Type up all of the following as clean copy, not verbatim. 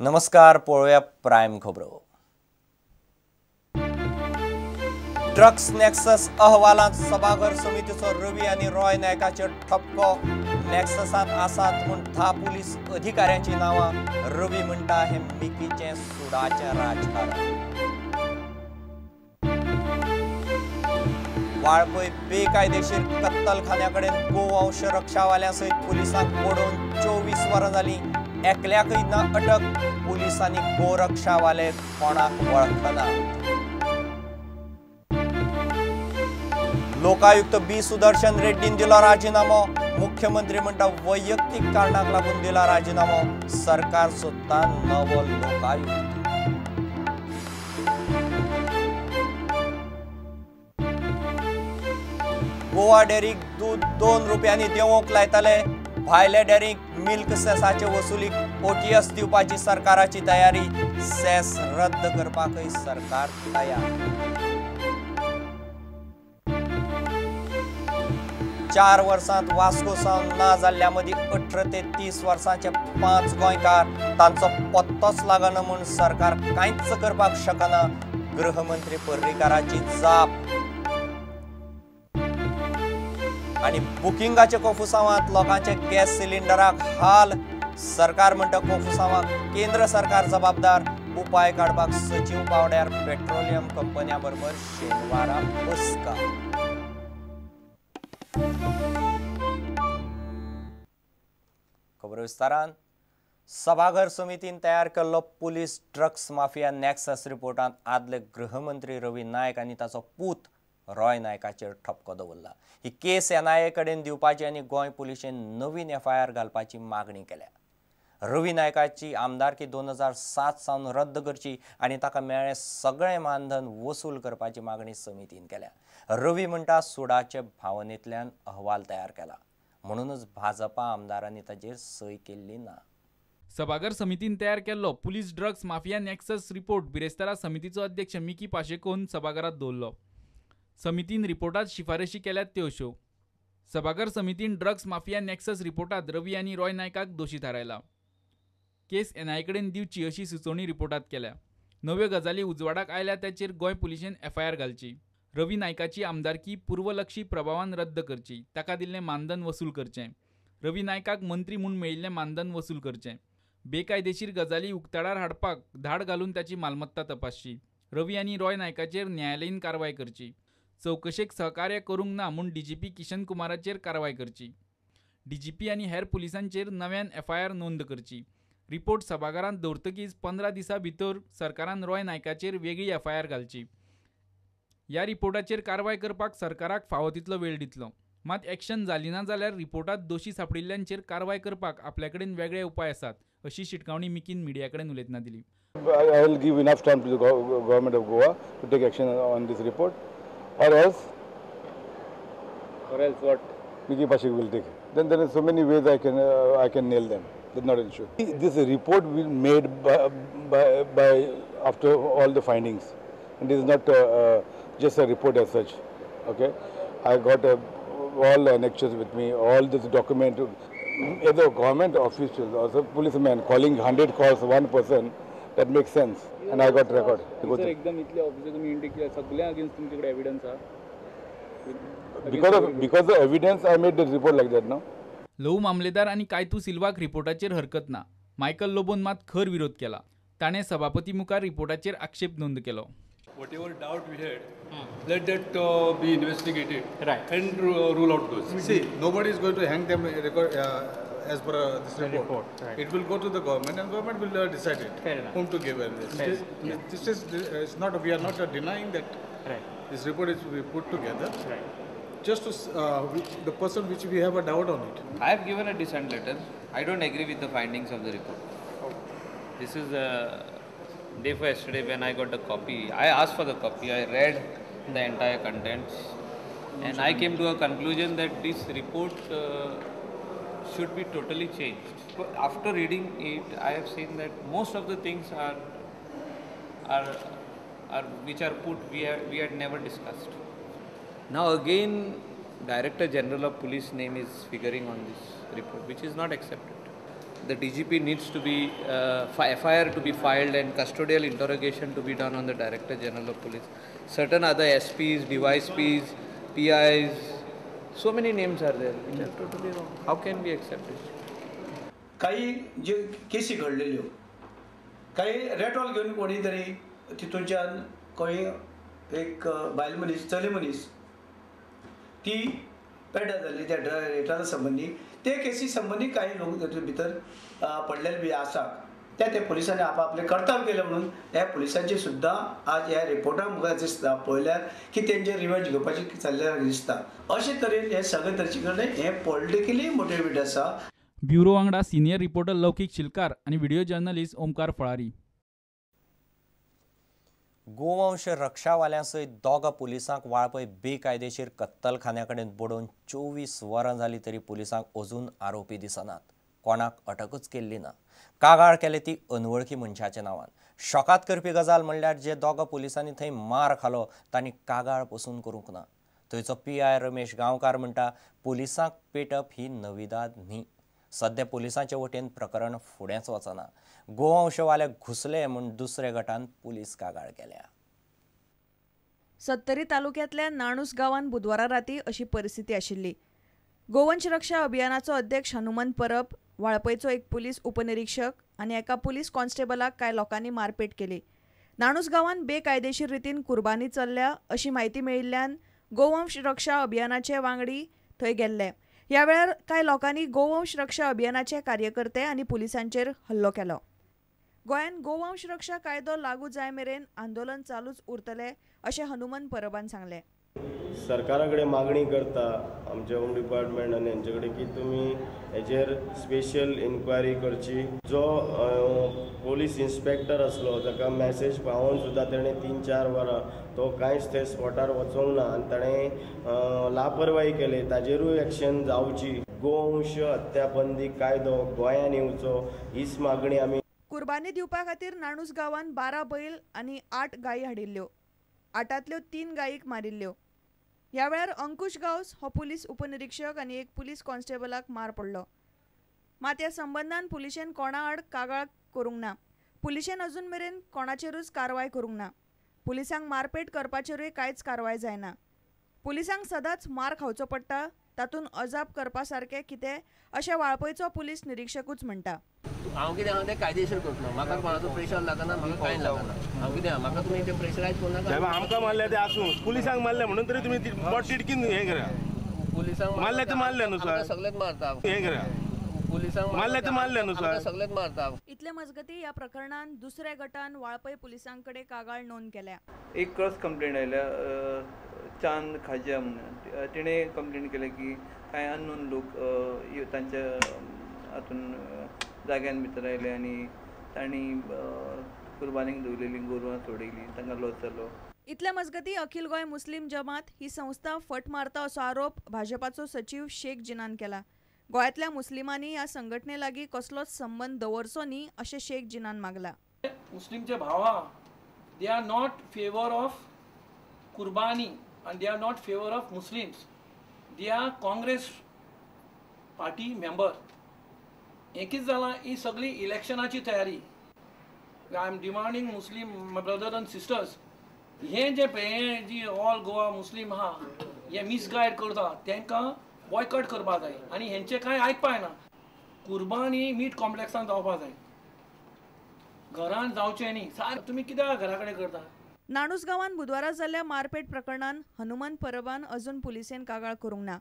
नमस्कार, पळोवया प्रायम खबरो. ड्रग्स नॅक्सस अहवालांत सभाघर समितीचो रवी आनी रॉय नायकाचेर ठपको. नॅक्ससांत आसात म्हूण 10 पुलीस अधिकाऱ्यांची नांवां. रवी म्हणटा हें मिकीचें सुडाचें राजकारण. वाळपय बेकायदेशीर कत्तलखान्या कडेन गोवंश रक्षावाल्या सयत पुलिसांक ओडोवन 24 वरां जालीं, एकल्याकय ना अटक. पुलिसांनी गोरक्षावाले कोणाक वळखना. लोकायुक्त बी सुदर्शन रेड्डीन दिलो राजीनामो. मुख्यमंत्री म्हणटा वैयक्तीक कारणाक लागून दिला राजीनामो. सरकार सोदता नवो लोकायुक्त. गोवा डेअरीक दूद 2 रुपयांनी देंवोवंक लायतले. भायल्या डेअरीक मिल्क सेसाचे वसुलीक ओटीएस दिवपाची सरकाराची तयारी. सेस रद्द करपाकय सरकार तयार. 4 वर्सांत वास्को सावन ना जाल्ल्या मदीं 18 ते 30 वर्सांचे 5 गोंयकार. तांचो पत्तोच लागना म्हूण सरकार कांयच करपाक शकना. गृहमंत्री पर्रीकाराची जाप. आनी बुकिंगाच्या कोफुसांवांत लोकांचे गॅस सिलिंडराक हाल. सरकार म्हणटा कोफुसांवाक केंद्र सरकार जबाबदार. उपाय काडपाक सचीव पावड्यार पेट्रोलियम कंपन्यां बरोबर शेनवारा बसका. खबर विस्तारान. सभाघर समितीन तयार केल्लो पुलीस ड्रग्स माफिया नॅक्सस रिपोर्टांत आदले गृहमंत्री रवी नायक आनी ताचो पूत रॉय नायकाचेर ठपको दवरला. ही केस एनआयए कडेन दिवपाची आनी गोंय पुलिशेन नवीन एफआयआर घालपाची मागणी केल्या. रवी नायकाची आमदारकी 2007 सावन रद्द करची आनी ताका मेळ्ळें सगळें मानधन वसूल करपाची मागणी समितीन केल्या. रवी म्हणटा सुडाचे भावनेंतल्यान अहवाल तयार केला, म्हणूनच भाजपा आमदारांनी ताचेर सय केल्ली ना. सभाघर समितीन तयार केल्लो police drugs mafia nexus report बिरेस्तारा समितीचो अध्यक्ष मिकी पाशेकोन सभाघरांत दवरलो. समितीन रिपोर्टात शिफारशी केल्यात त्यो अश्यो. सभाघर समितीन ड्रग्स माफिया नॅक्सस रिपोर्टात रवी आनी रॉय नायकाक दोशी थारायला. केस एनआयए कडेन दिवची अशी सुचोवणी रिपोर्टात केल्या. नव्यो गजाली उजवाडाक आयल्या ताचेर गोंय पुलिशेन एफआयआर घालची. रवी नायकाची आमदारकी पूर्वलक्षी प्रभावान रद्द करची. ताका दिल्लें मानधन वसूल करचें. रवी नायकाक मंत्री म्हूण मेळिल्लें मानधन वसूल करचें. बेकायदेशीर गजाली उक्ताडार हाडपाक धाड घालून ताची मालमत्ता तपासची. रवी आनी रॉय नायकाचेर न्यायालयीन कारवाय करची. चवकशेक सहकार्य करूंक ना म्हूण डीजीपी किशन कुमाराचेर कारवाय करची. डीजीपी आनी हेर पुलिसांचेर नव्यान एफआयआर नोंद करची. रिपोर्ट सभाघरांत दवरतकीच 15 दिसां भितर सरकारान रॉय नायकाचेर वेगळी एफआयआर घालची. ह्या रिपोर्टाचेर कारवाय करपाक सरकाराक फावो तितलो वेळ दितलो. मात एक्शन जाली ना जाल्यार रिपोर्टांत दोशी सांपडिल्ल्यांचेर कारवाय करपाक आपल्या कडेन वेगळे उपाय आसात अशी शिटकावणी मिकीन मिडिया कडेन उलयतना दिली. I will give enough time to the government of Goa to take action on this report, or else what Mickey Pacheco will take. Then there are so many ways I can nail them. That's not an issue. This report will made by after all the findings, and it is not just a report as such. Okay, I got all annexures with me, all this document. As a government official or a policeman calling 100 calls one person, that makes sense, and I got record. Sir, एकदम इतले officer तुम्ही indicate सगळ्या against तुमच्याकडे evidence हा. Because the evidence I made this report like that, no? Lohoo मामलेदार आनी कायतू सिल्वाक रिपोर्टाचेर हरकत ना. मायकल लोबोन मात खर विरोध केला. ताणें सभापती मुखार रिपोर्टाचेर आक्षेप नोंद केलो. Whatever doubt we had, let that be investigated, right, and rule out those. See, nobody is going to hang them record, as per this report. Right. It will go to the government, and government will decide it, whom to give. And this, this is it's not, we are not denying that. Right. This report is we put together. Right. Just to the person which we have a doubt on it. I have given a dissent letter. I don't agree with the findings of the report. Okay. This is day for yesterday when I got the copy. I asked for the copy. I read the entire contents, and I came to a conclusion that this report should be totally changed. After reading it, I have seen that most of the things are which are put we had never discussed. Now again, Director General of Police name is figuring on this report, which is not accepted. The DGP needs to be FIR to be filed and custodial interrogation to be done on the Director General of Police. Certain other SPs, DYSPs, PIs, so many names are there which are totally wrong. How can we accept it? काही जे केसी घडलेल्यो काही रेटॉल घेवन कोणी तरी तितूंच्यान कोणी एक बायल मनीस चली मनीस ती पेड्ड्यार जाल्ली त्या रेटॉला संबंदी ते केसी संबंदी काही लोक तातूंत भितर पडलेले बी आसा. त्या ते पुलिसांनी आपआपलें कर्तव्य केलें म्हणून ह्या पुलिसांची सुद्दां आज ह्या रिपोर्टा मुखार दिसता पळयल्यार की तेंचे रिवेंज घेवपाची चल्ल्या दिसता. अशे तरेन हे सगळे तरेचे कडेन हें पॉलिटिकली मोटिवेटेड आसा. ब्युरो वांगडा सिनियर रिपोर्टर लौकिक शिलकार आणि व्हिडिओ जर्नलिस्ट ओमकार फळारी. गोवंश रक्षावाल्यां सयत दोगा पुलिसांक वाळपय बेकायदेशीर कत्तलखान्या कडेन बडोवन 24 वरां जाली तरी पुलिसांक अजून आरोपी दिसनात. कोणाक अटकूच केल्ली ना. कागाळ केले ती अनवळखी मनशाच्या नांवान. शॉकात करपी गजाल म्हणल्यार जे दोगा पुलिसांनी थंय मार खालो तांणी कागाळ पसून करूंक ना. थंयचो PI Ramesh गांवकार म्हणटा पुलिसांक पेटप ही नविदाद न्ही. सध्या पुलिसांचे वटेन प्रकरण फुडेंच वचना. गोवंशवाले घुसले म्हूण दुसऱ्या गटान पुलीस कागाळ केल्या. सत्तरी तालुक्यांतल्या नाणूस गांवान बुधवारा राती अशी परिस्थिती आशिल्ली. गोवंश रक्षा अभियानाचो अध्यक्ष हनुमंत परब, वाळपयचो एक पुलीस उपनिरीक्षक आनी एका पुलीस कॉन्स्टेबलाक कांय लोकांनी मारपेट केली. नाणूस गांवान बेकायदेशीर रितीन कुर्बानी चल्ल्या अशी म्हायती मेळिल्ल्यान गोवंश रक्षा अभियानाचे वांगडी थंय गेल्ले. ह्या वेळार कांय लोकांनी गोवंश रक्षा अभियानाचे कार्यकर्ते आनी पुलिसांचेर हल्लो केलो. गोंयांत गोवंश रक्षा कायदो लागू जाय मेरेन आंदोलन चालूच उरतलें अशें हनुमंत परबान सांगलें. सरकारा कडेन मागणी करता आमचे होम डिपार्टमेंट आनी हेंचे कडेन की तुमी हेजेर स्पेशल इन्क्वायरी करची. जो पोलीस इन्स्पेक्टर आसलो ताका मॅसेज पावोवन सुद्दां तेणें 3-4 वरां तो कांयच थंय स्पॉटार वचोंक ना आनी ताणें लापरवाही केली, ताजेरूय एक्शन जावची. गोवंश हत्याबंदी कायदो गोंयांत येवचो हीच मागणी आमी. कुर्बानी दिवपा खातीर नाणूस गांवान 12 बैल आनी 8 गायी हाडिल्ल्यो. 8तांतल्यो 3 गायीक मारिल्ल्यो. ह्या वेळार अंकुश गांवस हो पुलीस उपनिरीक्षक आनी एक पुलीस कॉन्स्टेबलाक मार पडलो. मात ह्या संबंदान पुलिशेन कोणा आड कागाळ करूंक ना. पुलिशेन अजून मेरेन कोणाचेरूच कारवाय करूंक ना. पुलिसांक मारपेट करपाचेरूय कांयच कारवाय जायना. पुलिसांक सदांच मार खावचो पडटा, तातूंत अजाप करपा सारकें कितें अशें वाळपयचो पुलीस निरीक्षकूच म्हणटा. हांव कितें आहा तें कायदेशीर करतलो, म्हाका कोणाचो प्रेशर लागना, म्हाका कांय लागना. हांव कितें आहा, म्हाका तुमी तें प्रेशरायज करनाका. आमकां मारले ते आसूं, पुलिसांक मारले म्हणून तरी तुमी बोट तिडकीन हें करा. पुलिसांक मारले ते मारले न्हू सर, सगळेच मारता हें करा. पुलिसांक मारले ते मारले न्हू सर, सगळेच मारता. इतले मजगती ह्या प्रकरणान दुसऱ्या गटान वाळपय पुलिसां कडेन कागाळ नोंद केल्या. एक क्रॉस कंप्लेंट आयल्या चांद खाज्या म्हणून, तिणें कंप्लेंट केल्या की कांय अननोन लोक तांच्या हातून जाग्यान भितर आयले आनी तांणी कुर्बानीक दवरलेली गोरवां सोडयली, तांकां लॉस जालो. इतले मजगती अखिल गोंय मुस्लीम जमात ही संस्था फट मारता असो आरोप भाजपाचो सचीव शेख जिनान केला. गोंयांतल्या मुस्लिमांनी ह्या संघटने लागीं कसलोच संबंद दवरचो न्ही अशें शेख जिनान मागला. मुस्लिमचे भावा, they are not favour of कुर्बानी and they are not favour of Muslims. They are Congress party member. हें कितें जालां, ही सगळी इलेक्शनाची तयारी. I am demanding Muslim brother and sisters, हें जें हें जी ऑल गोवा मुस्लीम आहा हे मिसगायड करता तांकां बॉयकॉट करपा जाय आनी हेंचें कांय आयकपा जायना. कुर्बानी मीट कॉम्प्लेक्सान जावपा जाय, घरान जावचें न्ही. सार तुमी कित्याक घरा कडेन करता. नाणूस गांवान बुधवारा जाल्ल्या मारपेट प्रकरणान हनुमंत परबान अजून पुलिसेन कागाळ करूंक ना.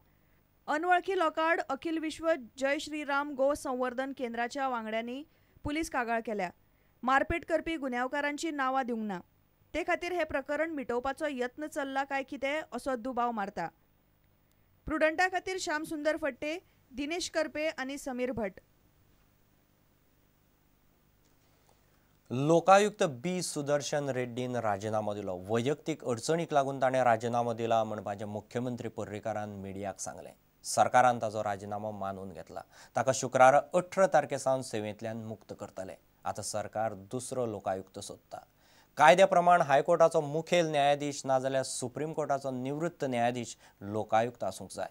अनवळखी लोकांआड अखिल विश्व जय श्रीराम गो संवर्धन केंद्राच्या वांगड्यांनी पुलीस कागाळ केल्या. मारपेट करपी गुन्यांवकारांची नांवां दिवंक ना. ते खातीर हें प्रकरण मिटोवपाचो यत्न चल्ला काय कितें असो दुबाव मारता. प्रुडंटा खातीर श्याम सुंदर फट्टे, दिनेश करपे आनी समीर भट. लोकायुक्त बी सुदर्शन रेड्डीन राजीनामो दिलो. वैयक्तीक अडचणीक लागून ताणें राजीनामो दिला म्हणपाचें मुख्यमंत्री पर्रीकारान मिडियाक सांगलें. सरकारान ताजो राजीनामो मानून घेतला. ताका शुक्रारा 18 तारखे सावन सेवेंतल्यान मुक्त करतले. आतां सरकार दुसरो लोकायुक्त सोदता. कायद्या प्रमाण हायकोर्टाचो मुखेल न्यायाधीश नाजाल्यार सुप्रीम कोर्टाचो निवृत्त न्यायाधीश लोकायुक्त आसूंक जाय.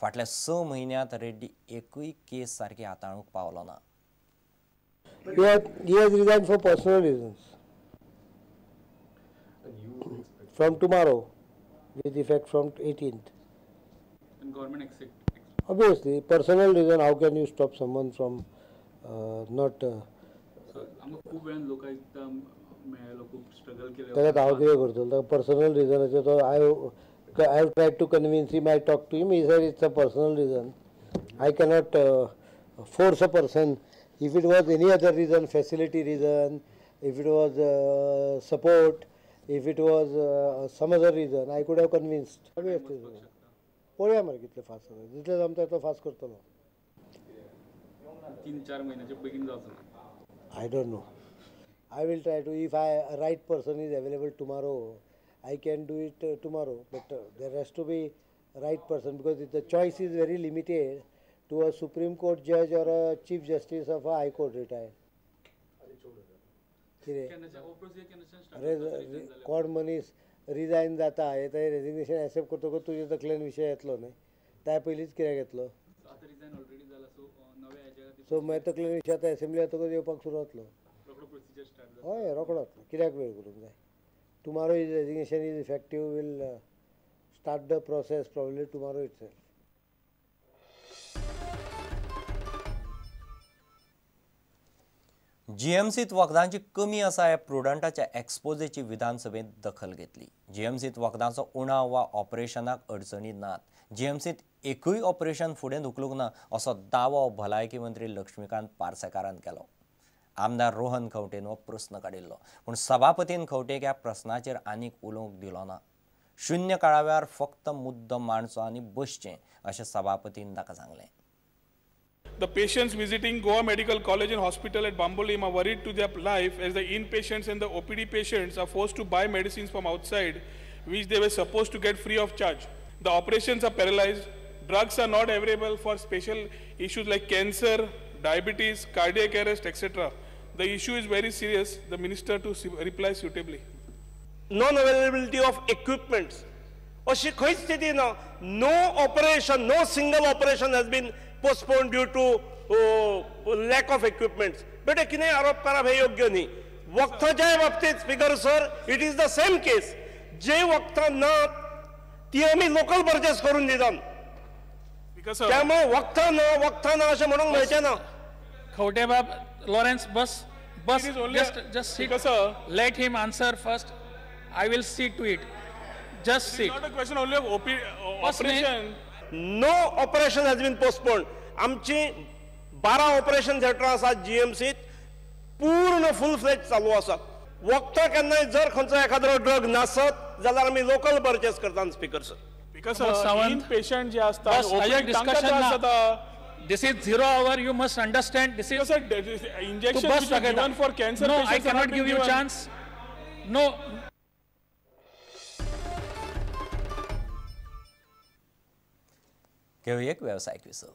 फाटल्या 6 म्हयन्यांत रेड्डी एकूय केस सारकी हाताळूंक पावलो ना. He has resigned for personal reasons. From tomorrow, with effect from 18th. And government accept? Obviously, personal reason, how can you stop someone from not... आमकां खूब वेळान लोकायुक्त मेळ्ळो, खूब स्ट्रगल केलें. ताका हांव कितें करतलो, ताका पर्सनल रिजनाचेर तो I have tried to convince him, I talk to him, he said it's a personal reason. I cannot force a person. If it was any other reason, facility reason, if it was support, if it was some other reason, I could have convinced. पळोवया मरे कितले fast जाता, जितले जमता तितलो fast करतलो. 3-4 म्हयन्याचे बेगीन जावचो. I don't know. I will try to, if I right person is available tomorrow, I can do it tomorrow, but there has to be right person, because the choice is very limited to a Supreme Court judge or a Chief Justice of a High Court retired. कितें कोण मनीस resign जाता हे ते resignation accept करतकच तुजे तकलेन विशय येतलो न्हय, त्या पयलींच कित्याक येतलो. सो मागीर तकलेन विशय आतां एसेंब्ली जातकच येवपाक सुरू जातलो. हय, रोकडो जातलो, कित्याक वेळ करूंक जाय. Tomorrow his resignation is effective, will start the process probably tomorrow itself. जीएमसीत वखदांची कमी आसा ह्या प्रुडंटाच्या एक्सपोजेची विधानसभेंत दखल घेतली. जीएमसीत वखदांचो उणाव वा ऑपरेशनाक अडचणी नात. जीएमसीत एकूय ऑपरेशन फुडें धुकलूंक ना असो दावो भलायकी मंत्री लक्ष्मीकांत पार्सेकारान केलो. आमदार रोहन खंवटेन हो प्रस्न काडिल्लो, पूण सभापतीन खंवटेक ह्या प्रस्नाचेर आनीक उलोवंक दिलो ना. शून्य काळा वेळार फक्त मुद्दो मांडचो आनी बसचें अशें सभापतीन ताका सांगलें. The patients visiting Goa Medical College and Hospital at Bambolim are worried to their life as the inpatients and the OPD patients are forced to buy medicines from outside, which they were supposed to get free of charge. The operations are paralyzed. Drugs are not available for special issues like cancer, diabetes, cardiac arrest, etc. The issue is very serious. The minister to reply suitably. Non-availability of equipments. अशी खंयच स्थिती ना. No operation, no single operation has been postponed due to lack of equipments. But कितें आरोप करप हें योग्य न्ही. वखदाच्या बाबतींत speaker sir, it is the same case. जे वखदां ना ती आमी लोकल परचेस करून दितात. त्यामुळे वखदां ना वखदां ना अशें म्हणूंक मेळचें ना. खवटे बाब, Lawrence, bus bus, just sit. Let him answer first. I will see to it. Just sit. Not a question only of operation. No operation has been postponed. आमची 12 ऑपरेशन थिएटरां आसात जीएमसीत, पूर्ण फुल फ्लेज चालू आसात. वखदां केन्नाय जर खंयचो एखादो ड्रग नासत जाल्यार आमी लोकल परचेस करतात speaker sir. Because in patient जे आसता तांकां जाता. This is 0 hour. You must understand. This is injection which is given for cancer No, patients. I cannot give you chance. No. घेवया एक वेवसायीक विसव.